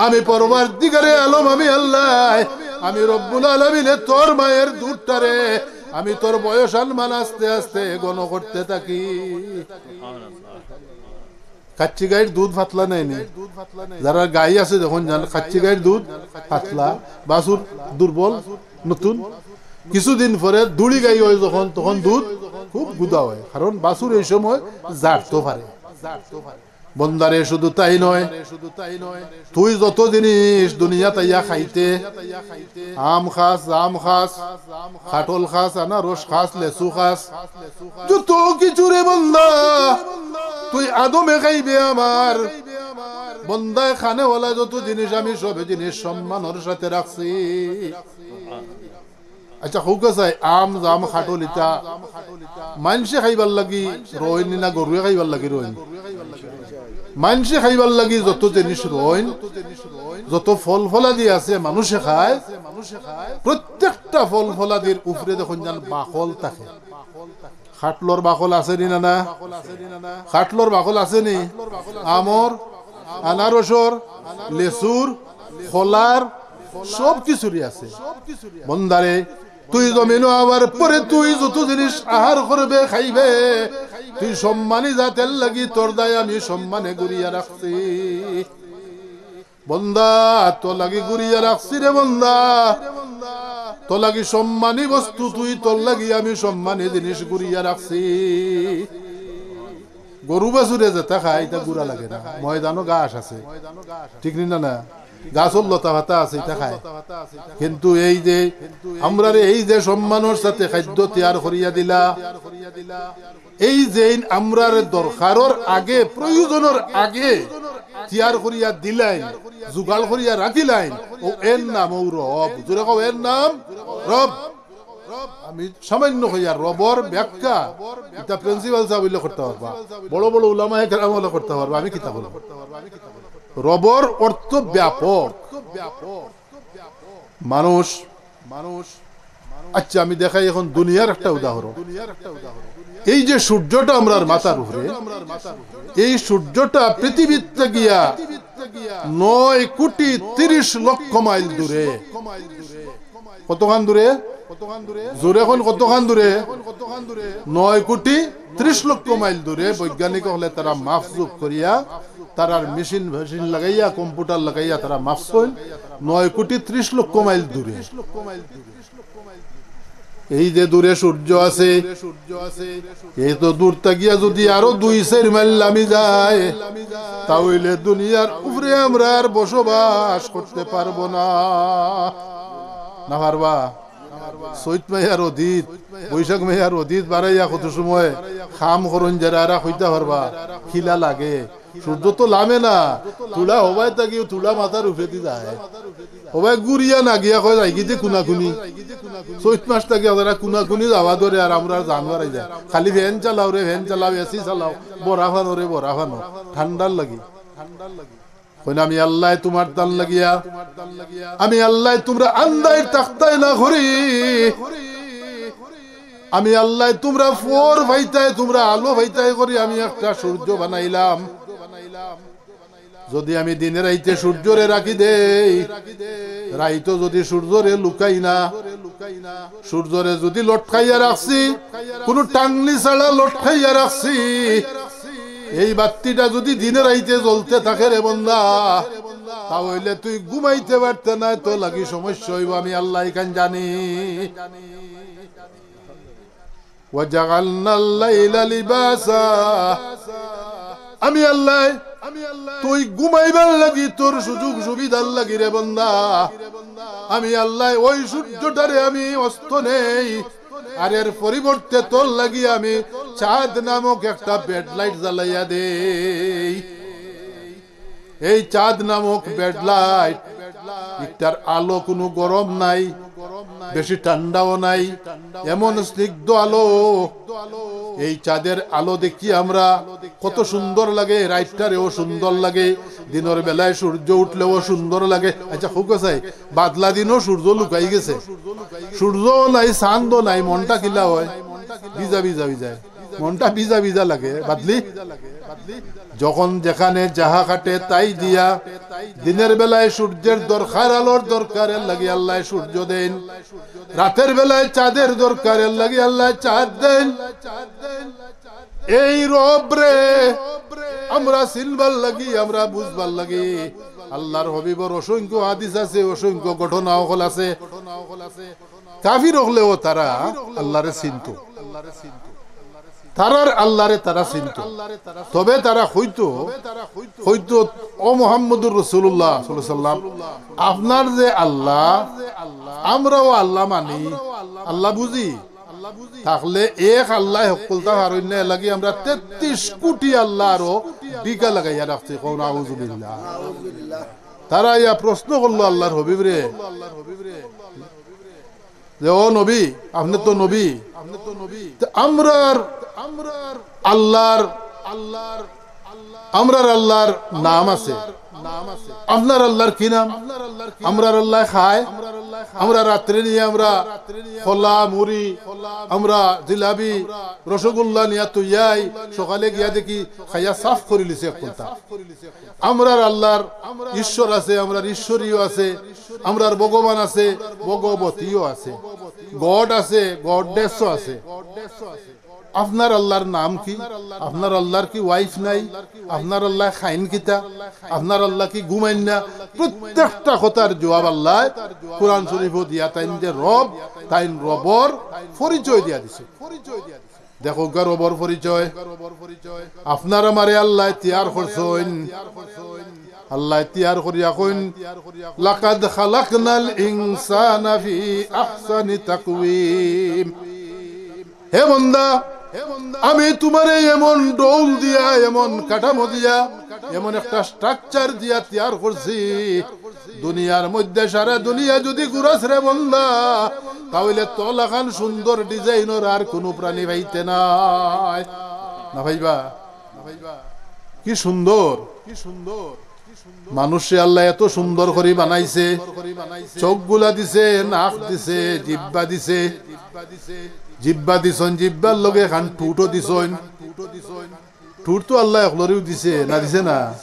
আমি পরওয়ারদিগারে আলম, আমি আল্লায়, আমি রব্বুল আলামিনে তোর মায়ের দুধটারে আমি তোর বয়স আনমান আস্তে আস্তে ঘন করতে থাকি। কাচ্চি গাইর দুধ পাতলা নায়নি? যারার গাই আছে, যখন জান কাচ্চি গাইর দুধ পাতলা, বাছুর দুর্বল, নতুন, কিছুদিন পরে দুড়ি গাই অয় যখন, তখন দুধ খুব গুদা অয়, কারণ বাছুর এই সময় জারতো পারে। বন্দারে, শুধু তাই নয়, তুই যত জিনিস দুনিয়াত আইয়া খাইতে, আম খাস, জাম খাস, কাঠল খাস, আনারস খাস, লেচু খাস, যত কিছু রে বন্দা, তুই আদমে খাইবে আমার। বন্দায় খানেওয়ালা যত জিনিস, আমি সব জিনিস সম্মানর সাথে রাখছি। আচ্ছা, কউক্কা চাই, আম, জাম, কাঠল ইতা মানষে খাইবার লাগি রইন নি না গরুয়ে খাইবার লাগি রইন? মানষে খাইবার লাগি যত জিনিস রইন, যত ফল ফলাদি আছে মানুষে খায়, প্রত্যেকটা ফল ফলাদির উপরে দেখইন যান বাকল থাকে। কাঠলর বাকল আছে নি না, না? কাঠলর বাকল আছে নি? আমর, আনারসর, লেচুর, কলার, সব কিছুরই আছে। বন্দারে, তুই জমিনো আওয়ার পরে তুই যত জিনিস আহার করবে, খাইবে, তুই সম্মানী জাত, এর লাগি তোর দায় আমি সম্মানে গুরিয়া রাখছি। বন্দা, তোর লাগি গুরিয়া রাখছি রে বন্দা, তোর লাগি সম্মানী বস্তু তুই, তোর লাগি আমি সম্মানী জিনিস গুরিয়া রাখছি। গরু বাছুরে যেটা খায়, ইটা গুড়া লাগে না, ময়দানো ঘাস আছে, ঠিক নি না, না? গাছর লতা পাতা আছে, ইতা খায়। কিন্তু এই যে আমরারে এই যে সম্মানর সাথে খাদ্য তৈয়ার করিয়া দিলা, এই যে আমরার দরকারর আগে, প্রয়োজনর আগে তৈয়ার করিয়া দিলাইন, জোগাড় করিয়া রাখিলাইন, ও এর নাম ও রব। জোরে কও, এর নাম রব। আমি সামান্য কইয়া রবর ব্যাখ্যা, ইটা প্রিন্সিপাল সাহেব অইলে করতা পারবা, বড় বড় উলামায়ে কেরাম অইলে করতা পারবা, আমি কিতা করব? রবর অর্থ ব্যাপক। মানুষ, মানুষ, আচ্ছা, আমি দেখাই এখন দুনিয়ার একটা উদাহরণ। এই যে সূর্যটা আমরার মাথার উপরে, এই সূর্যটা পৃথিবীতে গিয়া নয় কোটি তিরিশ লক্ষ মাইল দূরে। কতখান দূরে? জোরে কইন, কতখান দূরে? নয় কোটি তিরিশ লক্ষ মাইল দূরে। বৈজ্ঞানিক অকলে তারা মাপ-জোক করিয়া, তারার মেশিন ফেশিন লাগাইয়া, কম্পিউটার লাগাইয়া তারা মাপছইন নয় কোটি তিরিশ লক্ষ মাইল দূরে। এই যে দূরে সূর্য আছে, এই তো দূর থাকিয়া যদি আরো দুই চাইর মাইল লামি যায়, তা অইলে দুনিয়ার উপরে আমরা আর বসবাস করতে পারবো না। না পারবা? চৈত মাইয়ার অদিত, বৈশাখ মাইয়ার অদিত বাড়াইয়া কত সময় কাম করইন, যারা এরা কইতা পারবা, খিলা লাগে। সূর্য তো লামে না, তুলা হবায় থাকিও, তুলা মাথার উপরেদি যায়। হবায় ঘুরিয়া না গিয়া কয় যাইগি যে কুনাকুনি। চৈত মাস থাকিয়া যারা কুনাকুনি যাওয়া ধরে আর আমরা জান বাড়াই যায়। খালি ফ্যান চালাও রে, ফ্যান চালাও, এসি চালাও, বরা ফানো রে, বরা ফানো, ঠান্ডার লাগি। কইন, আমি আল্লায় তুমার তান লাগিয়া, আমি আল্লায় তুমরা আন্দাইর থাকতায় না করি, আমি আল্লায় তুমরা ফর পাইতায়, তুমরা আলো পাইতায় করি আমি একটা সূর্য বানাইলাম। যদি আমি দিনে রাইতে সূর্যরে রাখি দেই, রাইতো যদি সূর্যরে লুকাই না, সূর্যরে যদি লটকাইয়া রাখছি, কুনু টাংলি ছাড়া লটকাইয়া রাখছি, এই বাত্তিটা যদি দিনে রাইতে জ্বলতে থাকে রে বন্দা, তা অইলে তুই ঘুমাইতে পারতে নায়, তোর লাগি সমস্যা অইবো, আমি আল্লায় ইখান জানি। وجعلنا الليل لباسا। আমি আল্লায় তুই ঘুমাইবার লাগি, তোর সুযোগ সুবিধার লাগি রে বন্দা, আমি আল্লায় ওই সূর্যটারে আমি অস্ত নেই, আর এর পরিবর্তে তোর লাগি আমি চাঁদ নামক একটা বেড লাইট জ্বালাইয়া দেই। এই চাঁদ নামক বেড লাইট, ইটার আলো কুনু গরম নাই, বেশি ঠান্ডাও নাই, এমন স্নিগ্ধ আলো। এই চাঁদের আলো দেখি আমরা কত সুন্দর লাগে, রাইতটারেও সুন্দর লাগে, দিনের বেলায় সূর্য উঠলেও সুন্দর লাগে। আচ্ছা, খুব আছে, বাদলা দিনও সূর্য লুকাই গেছে, সূর্যও নাই, চান্দও নাই, মনটা কিলা হয়, ভিজা ভিজা ভিজা। মনটা ভিজা ভিজা লাগে, বাদলি। যখন যেখানে যাহা খাটে তাই দিয়া, দিনের বেলায় সূর্যের দরকার, আলোর দরকারের লাগি আল্লায় সূর্য দেন, রাতের বেলায় চাঁদের দরকারের লাগি আল্লায় চাঁদ দেন। এই রবরে আমরা চিনবার লাগি, আমরা বুঝবার লাগি আল্লাহর হাবিবর অসংখ্য হাদিস আছে, অসংখ্য ঘটনা অকল আছে। কাফির অকলেও তারা আল্লাহরে চিনতো, তারার আল্লাহরে তারা চিনতো। তবে তারা কইতো, কইতো, "ও মুহাম্মদুর রাসূলুল্লাহ সাল্লাল্লাহু আলাইহি ওয়াসাল্লাম, আপনার যে আল্লাহ, আমরাও আল্লাহ মানি, আল্লাহ বুঝি, তাইলে এক আল্লায় হক্কলতা পারইন না, এর লাগি আমরা তেত্রিশ কোটি আল্লাহ আরো ভিক্ষা লাগাইয়া রাখছি।" কও না, আউযুবিল্লাহ। তারা ইয়া প্রশ্ন করলো আল্লাহর হাবিবরে, যে, "ও নবী, আপনে তো নবী, তে আমরার, আমরার আল্লাহর, আমরার আল্লাহর নাম আছে, আপনার আল্লাহর কি নাম?" "আমরার আল্লায় খায়, আমরা রাত্রে নিয়া আমরা কলা, মুড়ি, আমরা জিলাপি, রসগোল্লা নিয়া থইয়া আই, সকালে গিয়া দেখি খাইয়া সাফ করিলিছে এক কুন্তা।" আমরার আল্লাহর ঈশ্বর আছে, আমরার ঈশ্বরীও আছে, আমরার ভগবান আছে, ভগবতীও আছে, গড আছে, গডেসও আছে। আপনার আল্লাহর নাম কি? আপনার আল্লাহর কি ওয়াইফ নাই? আপনার আল্লায় খাইন কিতা? আপনার আল্লাহ কি ঘুমাইন না? প্রত্যেকটা কথার জবাব আল্লায় কোরআন শরীফও দিয়া, তাইন যে রব, তাইন রবর পরিচয় দিয়া দিছে। দেখো গা রবর পরিচয়। আপনার আমারে আল্লায় তৈয়ার করছইন। আল্লায় তৈয়ার করিয়া কইন, "লাকাদ খালাকনাল ইনসানা ফি আহসানি তাকওয়িম।" হে বন্দা, আমি তুমারে এমন ডৌল দিয়া, এমন কাঠামো দিয়া, এমন একটা structure দিয়া তৈয়ার করছি, দুনিয়ার মধ্যে সারা দুনিয়া যুদি ঘুরাস রে বন্দা, তা অইলে তোর লাখান সুন্দর design-র আর কুনু প্রাণী পাইতে নায়। না পাইবা? কি সুন্দর, কি সুন্দর। মানুষরে আল্লায় এত সুন্দর করি বানাইছে, চউখগুলা দিছে, নাক দিছে, জিব্বা দিছে, জিব্বা দিছইন, জিব্বার লগে এখান ঠুটও দিছইন। ঠুট তো আল্লায় হকলরেউ দিছে, না দিছে না?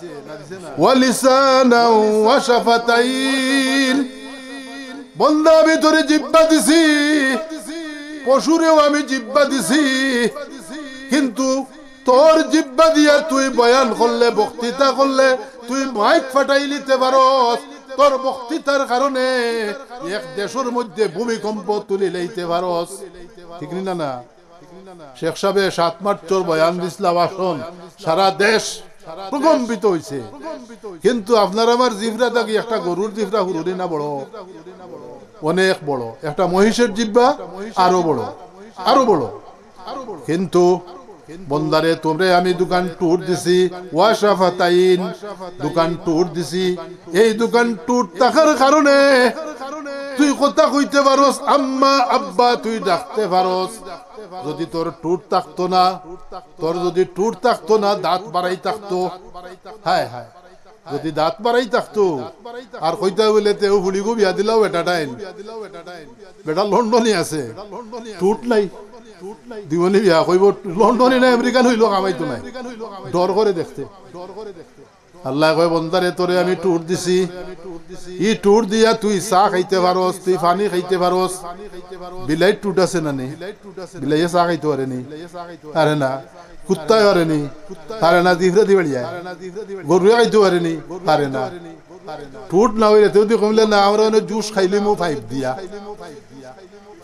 "ওয়া লিসানাও ওয়া শাফাতাইন।" বন্দা, আমি তোরে জিব্বা দিছি, পশুরেও আমি জিব্বা দিছি, কিন্তু তোর জিব্বা দিয়া তুই বয়ান করলে, বক্তৃতা করলে, তুই মাইক ফাটাইলিতে পারস, তোর বক্তৃতার কারণে এক দেশর মধ্যে ভূমিকম্প তুলিলাইতে পারস। ঠিক নি না? না, শেখ সাবে সাত মার্চর বয়ান দিছলা, ভাষণ, সারা দেশ প্রকম্পিত অইছে। কিন্তু আপনার আমার জিফরা থাকি একটা গরুর জিফরা হুরুনি না বড়? অনেক বড়। একটা মহিষের জিব্বা আরো বড়, আরো বড়। কিন্তু বন্দারে, তোরে আমি দুখান ঠুট দিছি, ওয়া শাফাতাইন, দুখান ঠুট দিছি। এই দুখান ঠুট থাকার কারণে তুই কথা কইতে পারস, আম্মা, আব্বা তুই ডাকতে পারস। যুদি তোর ঠুট থাকতো না, তোর যুদি ঠুট থাকতো না, দাঁত বাড়াই থাকতো, হায় হায়, যুদি দাঁত বাড়াই থাকতো, আর কইতা বলে তেউ ফুড়িগু বিয়া দিলাও বেটা ডাইন, বেটা লন্ডনি আছে, ঠুট নাই, দিবনি বিয়া কইবো, লন্ডনি না আমেরিকান অইলো কামাইতো নায়, ডর করে দেখতে। আল্লায় কয়, বন্দারে, তোরে আমি ঠুট দিছি, ই ঠুট দিয়া তুই চা খাইতে পারস, তুই পানি খাইতে পারস। বিলাইর ঠুট আছে না নি? বিলাইয়ে চা খাইতো পারে নি? পারে না। কুত্তায় পারে নি? পারে না। জিফরা দি বাড়িয়া গরুয়ে খাইতো পারে নি? পারে না। ঠুট না অইলে তেউ দি কমিলে না, আমরা অনে জুস খাইলিমু পাইপ দিয়া।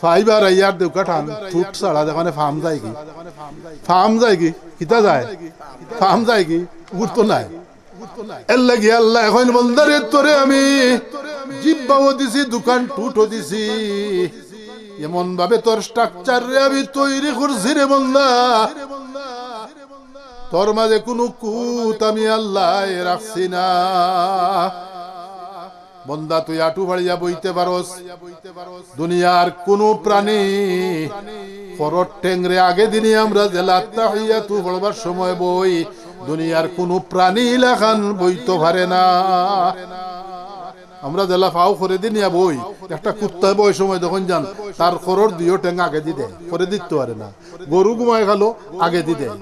পাইপ আর আইয়ার দেউকা টান, ঠুট ছাড়া যেখানে ফাম যায় কি? ফাম যায় কি? কিতা যায়? ফাম যায় কি? উঠতো নাই। এর লাগি আল্লায় কইন, বন্দারে, তোরে আমি জিব্বাও দিছি, দুখান ঠুটও দিছি, এমন ভাবে তোর structure রে আমি তৈরি করছি রে বন্দা, তোর মাঝে কুনু খুঁত আমি আল্লায় রাখছি না। বন্দা, তুই আটু ফাড়িয়া বইতে পারস, দুনিয়ার কুনু প্রাণী খরর ঠেংরে আগে দিনি আমরা যেলা আত্তাহিয়াতু পড়বার সময় বই, দুনিয়ার কুনু প্রাণী ইলাখান বইতো পারে না। আমরা যেলা পাও খরে দিনিয়া বই, একটা কুত্তায় বয় সময় দেখইন যান, তার খরর দুইও ঠেং আগে দি দেয়, খরে দিতো পারে না। গরু ঘুমায় খালো, আগে দি দেয়।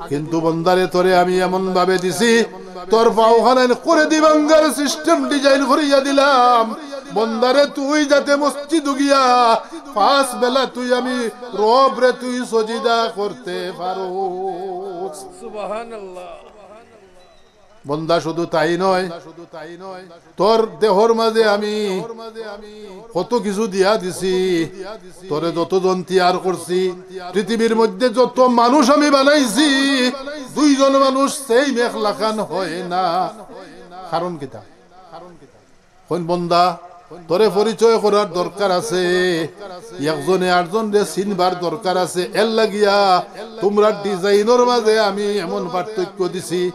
কিন্তু বন্দারে, তোরে আমি এমন ভাবে দিছি, তোর পাও খানাইন খরে দি ভাঙ্গার system design করিয়া দিলাম। বন্দারে, তুই যাতে মসজিদো গিয়া পাঁচ বেলা তুই আমি রবরে তুই সজিদা করতে পারস। সুবহানাল্লাহ। বন্দা, শুধু তাই নয়, তোর দেহর মাঝে আমি কত কিছু দিয়া দিছি, তোরে যতজন তৈয়ার করছি, পৃথিবীর মধ্যে যত মানুষ আমি বানাইছি, দুইজন মানুষ same এক লাখান হয় না। কারণ কিতা? কইন, বন্দা, তোরে পরিচয় করার দরকার আছে, একজনে আরজনরে চিনবার দরকার আছে। এর লাগিয়া তোমরার design-র মাঝে আমি এমন পার্থক্য দিছি।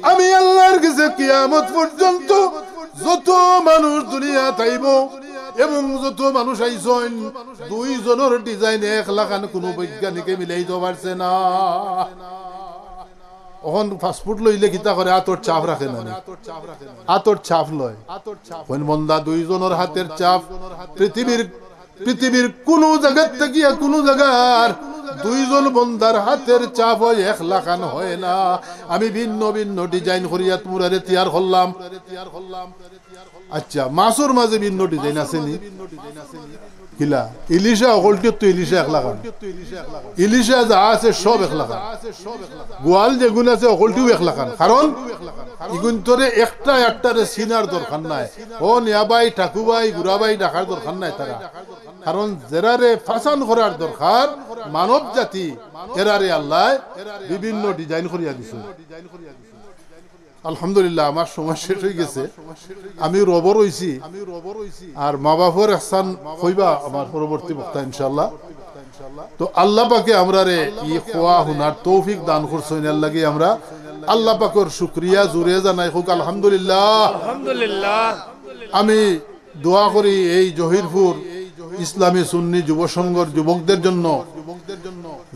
আমি আল্লাহর গেছে কিয়ামত পর্যন্ত যত মানুষ দুনিয়াত আইবো এবং যত মানুষ আইছইন, দুইজনর design এক লাখান কুনু বৈজ্ঞানিকে মিলাইতো পারছে না। অখন passport লইলে কিতা করে? আতর ছাপ রাখে না নি? আতর ছাপ লয়। কইন, বন্দা, দুইজনর হাতের ছাপ পৃথিবীর, পৃথিবীর কুনু জাগাত থাকিয়া কুনু জাগার দুইজন বন্দার হাতের ছাপ অয় এক লাখান হয় না। আমি ভিন্ন ভিন্ন design করিয়া তোমরারে তৈয়ার করলাম। আচ্ছা, মাছর মাঝে ভিন্ন design আছে নি? কিলা? ইলিশা অকলটিও তো ইলিশা এক লাখান। ইলিশা যা আছে সব এক লাখান। গোয়াল যেগুন আছে অকলটিও এক লাখান। কারণ ইগুন তোরে একটা একটারে চিনার দরকার নাই। ও নিয়াবাই, ঠাকুবাই, গুড়াবাই ডাকার দরকার নাই তারা। কারণ যেরারে ফাসান করার দরকার মানব জাতি, এরারে আল্লায় বিভিন্ন design করিয়া দিছে। আলহামদুলিল্লাহ, আমার সময় শেষ অইগেছে। আমি রবর অইছি, আর মা বাপর এহসান কইবা আমার পরবর্তী বক্তা ইনশাআল্লাহ। তো আল্লাহ পাকে আমরারে ই কওয়া হুনার তৌফিক দান করছইন, এর লাগি আমরা আল্লাহ পাকর শুকরিয়া জুরে জানাই, কউক আলহামদুলিল্লাহ। আলহামদুলিল্লাহ। আমি দোয়া করি এই জহিরপুর ইসলামী সুন্নি যুব সংঘর যুবকদের জন্য,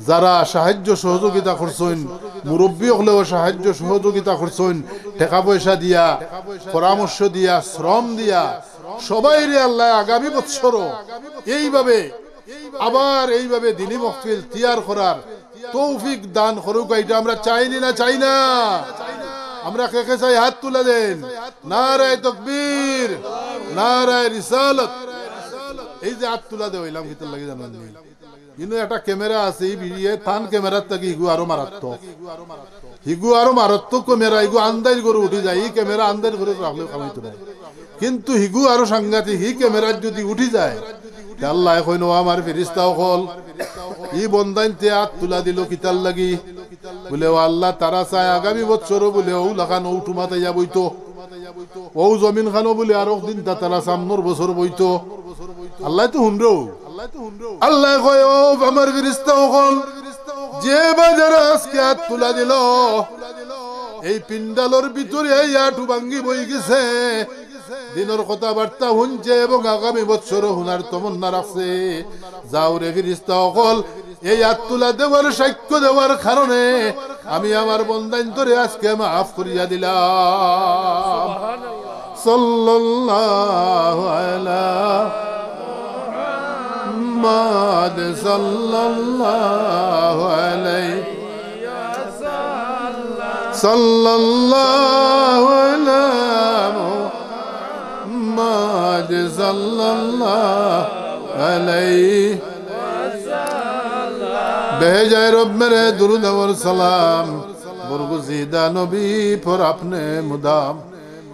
যারা সাহায্য সহযোগিতা করছইন, মুরব্বী অকলেও সাহায্য সহযোগিতা করছইন, টেকা পয়সা দিয়া, পরামর্শ দিয়া, শ্রম দিয়া, সবাইরে আল্লাহ আগামী বৎসরও এইভাবে, আবার এইভাবে দিনী মহফিল তৈয়ার করার তৌফিক দান করুক। এটা আমরা চাইনি না, চাই না? আমরা কে কে চাই, হাত তুলে দেন। নারায়ে তকবীর, নারায়ে রিসালত। এই যে হাত তুলে দেওয়া অইলাম, কিতার লাগি জানেন নি? কিন্তু একটা ক্যামেরা আছে, এই ভিডিও তান ক্যামেরার থাকি হিগু আরো মারাত্মক। হিগু আরো মারাত্মক ক্যামেরা, হিগু আন্দাইর করে উঠি যায়। এই ক্যামেরা আন্দাইর করে রাখলেও কামাইতো না। কিন্তু হিগু আরো সাংঘাতিক, হি ক্যামেরাত যদি উঠি যায়, তে আল্লায় কইন, "ও আমার ফিরিস্তা অকল, ই বন্দাইন্তে আত তুলা দিলো কিতার লাগি?" বুলে, "ও আল্লাহ, তারা চায় আগামী বছরও বুলে অউ লাখান অউ টুমাত আইয়া বইতো, অউ জমিন খানো বুলে আরক দিন তা তারা সামনর বছর বইতো।" আল্লায় তো হুনরো। আল্লায় কয়, "ও আমার ফিরিস্তা অকল, যে বা যারা আজকে আত তুলা দিলো, এই পিন্ডালর ভিতরে এই আটু ভাঙ্গি বই গেছে, দিনর কথাবার্তা হুনছে এবং আগামী বছরও হুনার তমন্না রাখছে। যাও রে ফিরিস্তা অকল, এই আত তুলা দেওয়ার সাক্ষ্য দেওয়ার কারণে আমি আমার বন্দাইন্তরে আজকে মাফ করিয়া দিলাম।" সাল্লাল্লাহু আলা মুহাম্মাদ সাল্লাল্লাহু আলাইহি সাল্লাল্লাহু আলা মুহাম্মাদ সাল্লাল্লাহু আলাইহি। বেহে যায় রব মেরে দুরুদ অর সালাম, বরগুজিদা নবী পর আপনে মুদাম।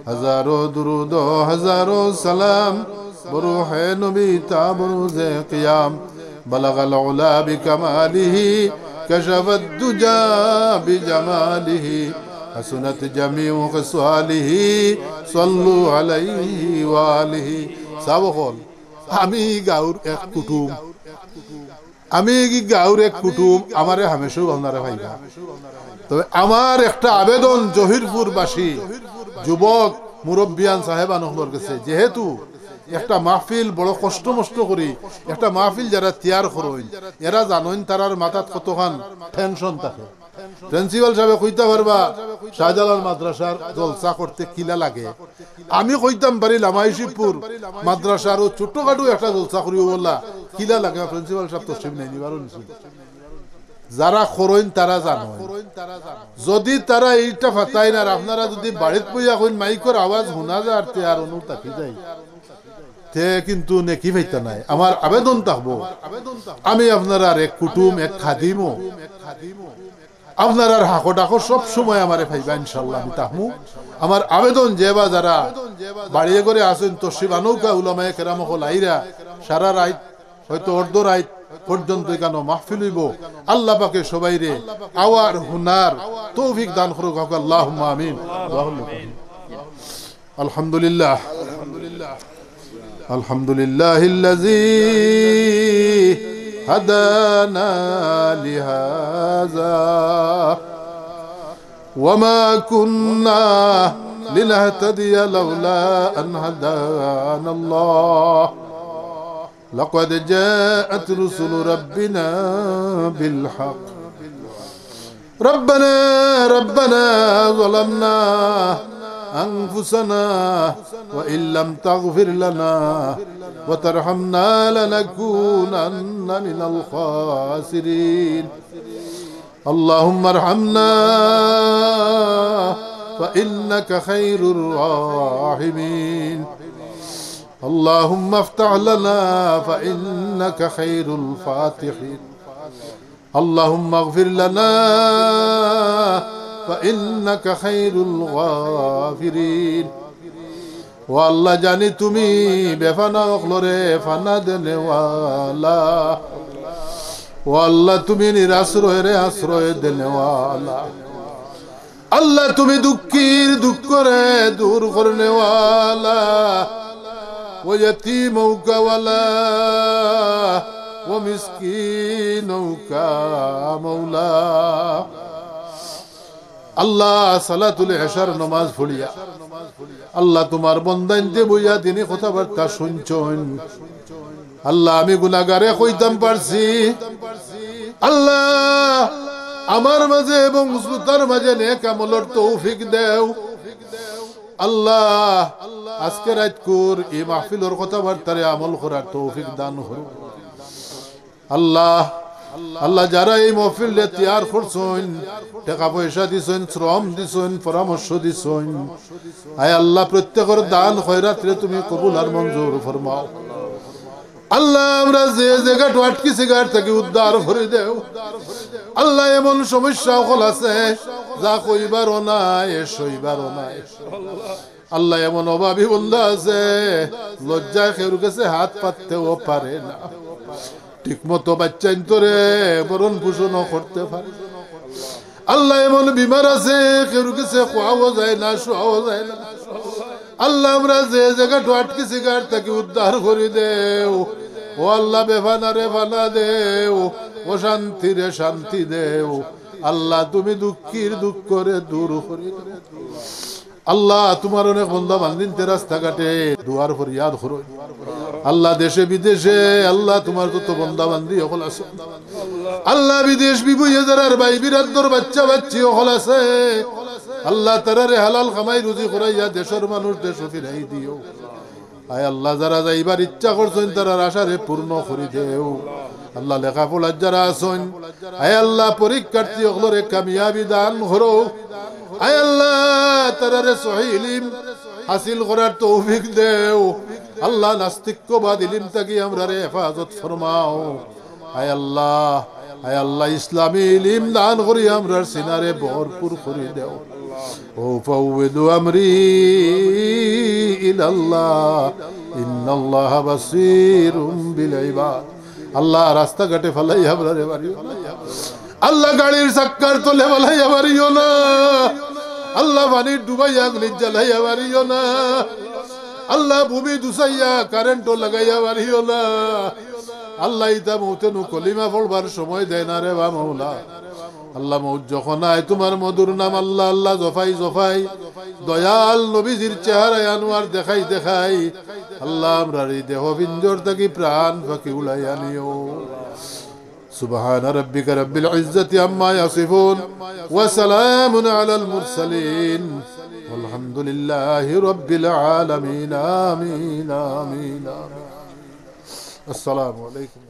হাজারো দুরুদ ও হাজারো সালাম, বরুহে নবী তা বরুজে কিয়াম। بلغ العلا بكماله، كشف الدجى بجماله، حسنت جميع خصاله، صلوا عليه وآله। সাব অকল, আমি গাউর এক কুটুম, আমি ই গাউর এক কুটুম, আমারে হামেশাউ আপনারা পাইবা। তবে আমার একটা আবেদন জহিরপুরবাসী যুবক মুরব্বিয়ান সাহেবান অকলর গেছে, যেহেতু একটা মাহফিল বড় কষ্ট মষ্ট করি, একটা মাহফিল যারা তৈয়ার করইন, এরা জানইন তারার মাথাত কতখান টেনশন থাকে। প্রিন্সিপাল সাহেবে কইতা পারবা, শাহজালাল মাদ্রাসার জলসা করতে কিলা লাগে। আমি কইতাম পারি লামাই শিবপুর মাদ্রাসার অউ ছোটখাটো একটা জলসা করিও বলা কিলা লাগে, প্রিন্সিপাল সাহেব তশরিফ নেইনি, বারো নিছুন। যারা করইন তারা জানইন। যদি তারা ইটা ফাতাইন আর আপনারা যদি বাড়িত বইয়া কইন মাইকর আওয়াজ হুনা যার তে আর অনু তাকি যাই, তে কিন্তু নেকি পাইতা নায়। আমার আবেদন থাকবো, আমি আপনারার এক কুটুম, এক খাদিমও, আপনারার হাকো ডাকো সব সময় আমারে পাইবা, ইনশাআল্লাহ আমি থাকমু। আমার আবেদন, যে বা যারা বাড়িয়ে ঘরে আছইন, তশরিফ আনউক্কা, উলামায়ে কেরাম অকল আইরা, সারা রাইত, হয়তো অর্ধ রাইত পর্যন্ত ইখানো মাহফিল অইবো। আল্লাহ পাকে সবাইরে আওয়ার হুনার তৌফিক দান করুক, আল্লাহুম্মা আমিন। আল্লাহুম্মা আমিন। الحمد لله. الحمد لله الذي هدانا لهذا وما كنا لنهتدي لولا أن هدانا الله. لقد جاءت رسل ربنا بالحق. ربنا، ربنا ظلمنا أنفسنا وإن لم تغفر لنا وترحمنا لنكونن من الخاسرين. اللهم ارحمنا فإنك خير الراحمين. اللهم افتح لنا فإنك خير الفاتحين. اللهم اغفر لنا فإنك خير الغافرين. ও আল্লাহ, জানি তুমি বেফানা অকলরে ফানা দেনেওয়ালা। ও আল্লাহ, তুমি নিরাশ্রয়রে আশ্রয় দেনেওয়ালা। আল্লাহ, তুমি দুঃখীর দুঃখরে দূর করনেওয়ালা, ও ইয়াতিমৌকা ওয়ালা, ও মিসকিনৌকা মৌলা। আল্লাহ, সালাতুল এশার নমাজ পড়িয়া আল্লাহ, তুমার বন্দাইন্তে বইয়া দিনি কথাবার্তা শুনছইন। আল্লাহ, আমি গুনাগারে কইতাম পারছি। আল্লাহ, আমার মাঝে এবং শ্রোতার মাঝে নেক আমলর তৌফিক দেও। আল্লাহ, আজকে রাইতকুর ই মাহফিলর কথাবার্তারে আমল করার তৌফিক দান করো। আল্লাহ, আল্লাহ, যারা এই মাহফিলরে তৈয়ার করছইন, টেকা পয়সা দিছইন, শ্রম দিছইন, পরামর্শ দিছইন, আয় আল্লাহ, প্রত্যেকর দান খয়রাতরে তুমি কবুল আর মঞ্জুর ফরমাও। আল্লাহ, আমরা যে জাগাত আটকিছি, গার থাকি উদ্ধার করি দেও। আল্লাহ, এমন সমস্যা অকল আছে, যা কইবারও নাই, সইবারও নাই। আল্লাহ, এমন অভাবী বন্দা আছে, লজ্জায় কেউর গেছে হাত পাততেও পারে না, ঠিকমতো বাচ্চাইন্তরে ভরণ পোষণও করতে পারে না। আল্লাহ, এমন বিমার আছে, কেউর গেছে খোয়াও যায় না, শোয়াও যায় না। আল্লাহ, আমরা যে জাগাত আটকিছি, গার থাকি উদ্ধার করি দেও। ও আল্লাহ, বেফানারে ফানা দেও, অশান্তিরে শান্তি দেও। আল্লাহ, তুমি দুঃখীর দুঃখরে দূর করি দেও। আল্লাহ, তুমার অনেক বন্দা বান্দিন্তে রাস্তাঘাটে দোয়ার ফরিয়াদ করইন। আল্লাহ, দেশে বিদেশে, আল্লাহ, তুমার যত বন্দা বান্দি অকল আছে, আল্লাহ, বিদেশ বিভুঁইয়ে যারার ভাই বিরাদর বাচ্চা বাচ্চি অকল আছে, আল্লাহ, তারারে হালাল কামাই রুজি করাইয়া দেশর মানুষ দেশো ফিরাই দিও। আয় আল্লাহ, যারা যাইবার ইচ্ছা করছইন, তারার আশারে পূর্ণ করি দেও। আল্লাহ, লেখাপড়ার যারা আছইন, আয় আল্লাহ, পরীক্ষার্থী অকলরে কামিয়াবি দান করো। আয় আল্লাহ, তারারে সহি ইলিম হাসিল করার তৌফিক দেও। আল্লাহ, নাস্তিক্যবাদ ইলিম থাকি আমরারে হেফাজত ফরমাও। আয় আল্লাহ, আয় আল্লাহ, ইসলামী ইলিম দান করি আমরার সিনারে ভরপুর করি দেও। أفوض أمري إلى الله إن الله بصير بالعباد। আল্লাহ, রাস্তাঘাটে ফালাই আমরারে বাড়িও না। আল্লাহ, গাড়ির চাক্কার তলে ফালাই বাড়িও না। আল্লাহ, পানির ডুবাইয়া আগুনিত জ্বালাইয়া বাড়িও না। আল্লাহ, ভূমি দুসাইয়া কারেন্টও লাগাইয়া বাড়িও না। আল্লাহ, ইতা মৌতে নু কলিমা পড়বার সময় দেয় না রে বা মৌলা। আল্লাহ, মৌত যখন আয়, তুমার মধুর নাম আল্লাহ, আল্লাহ, জফাই জফাই দয়াল নবীজির চেহারায় আনোয়ার দেখাই দেখাই, আল্লাহ, আমরার ই দেহ পিঞ্জর থাকি প্রাণ পাখি উড়াইয়া নিও। سبحان ربك رب العزة عما يصفون وسلام على المرسلين والحمد لله رب العالمين. آمين، آمين، آمين. السلام عليكم.